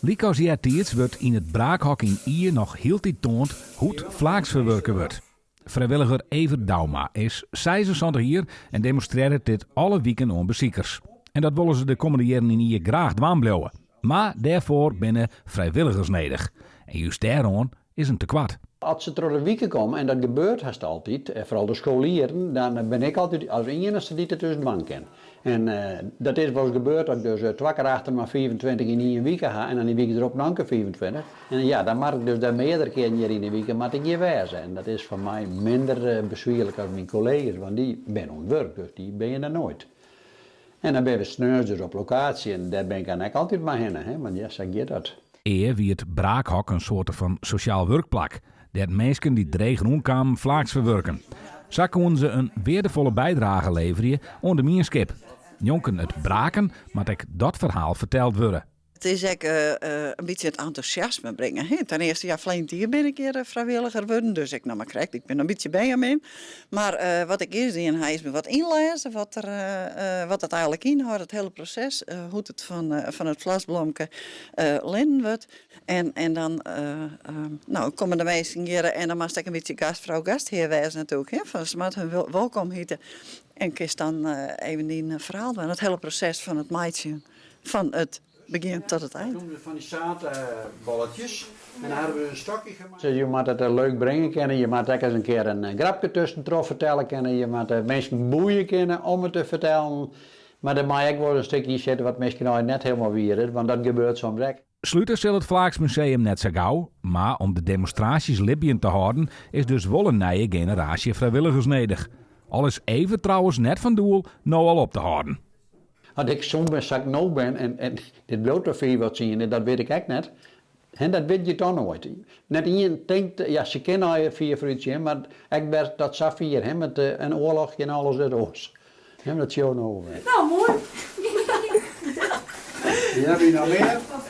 Lykas eartiids wurdt yn it braakhok yn Ie noch hieltyd toand hoe't flaaks ferwurke wurdt. Frijwilliger Evert Douma is 76 jier en demonstrearret dit alle wiken oan besikers. En dat wolle se de kommende jierren yn Ie graach dwaan bliuwe. Mar dêrfoar binne frijwilligers nedich. En just dêroan is in tekoart. As se troch de wike komme, en dat gebeurt hast altyd, foaral de skolieren, dan bin ik altyd as iennichste dy't it dus dwaan kin. En dat is wolris gebeurd dat ik dus twa kear achter inoar 25 yn ien wike ha en dan dy wike derop noch in kear 25. En ja, dan moat ik dus dêr meardere kearen hjir yn de wike moat ik hjir wêze. En dat is foar my minder beswierlik as myn kollega's, want dy binne oan it wurk, dus dy binne der noait. En dan binne we sneons dus op lokaasje en dêr bin ik dan ek altyd mei hinne, hè, want ja, sa giet dat. Ea wie it braakhok in soarte fan sosjaal wurkplak, dêr't minsken dy't dreech rûnkamen flaaks ferwurken. Sa koenen se in weardefolle bydrage leverje oan de mienskip. Njonken it braken moat ek dat ferhaal ferteld wurde. It is ek in bytsje it entûsjasme bringe. Ten earste, ja, ferline jier bin ik hjir frijwilliger wurden, dus ik noch mar krekt, ik bin noch in bytsje benjamin. Mar wat ik earst dien ha, is my wat ynlêze wat der, wat it eigenlik ynhâldt, it hiele proses, hoe't it fan it flasblomke linnen wurdt. En dan, no, komme de minsken hjir en dan moatst ek in bytsje gastfrou, gasthear wêze natuerlik, hè, fan se moatte hun wolkom hite. En kinst dan even dyn ferhaal dwaan, it hiele proses fan it meitsjen fan it begjin tot it ein. Toen fan dy saadbolletjes en dan hadden we in stokje gemaakt. Je moatte it leuk bringe kinne, je moatte ek ris in kear in grapke tuskentroch fertelle kinne, je moatte minsken boeie kinne om it te fertellen. Mar der mei ek wol in stik yn sitte wat miskien eins net hielendal wier is, want dat gebeurt soms ek. Slute sil it Flaaksmuseum net sa gau, mar om de demonstraasjes libjend te hâlden is dus wol in nije generaasje frijwilligers nedich. Al is Evert trouwens net fan doel no al op te hâlden. As ik sûn bin sa't ik no bin en dit bliuwt troch fiif of tsien jier, dat wit ik ek net. Hè, dat wit je toch noait. Net ien tinkt, ja, se kinne allegear fier foarút sjen, mar ek wer tot safier, hè, met in oarlochje en alles is oars. Hè, dat sjogge we no wol wer. No, moai. Ja, wie noch mear?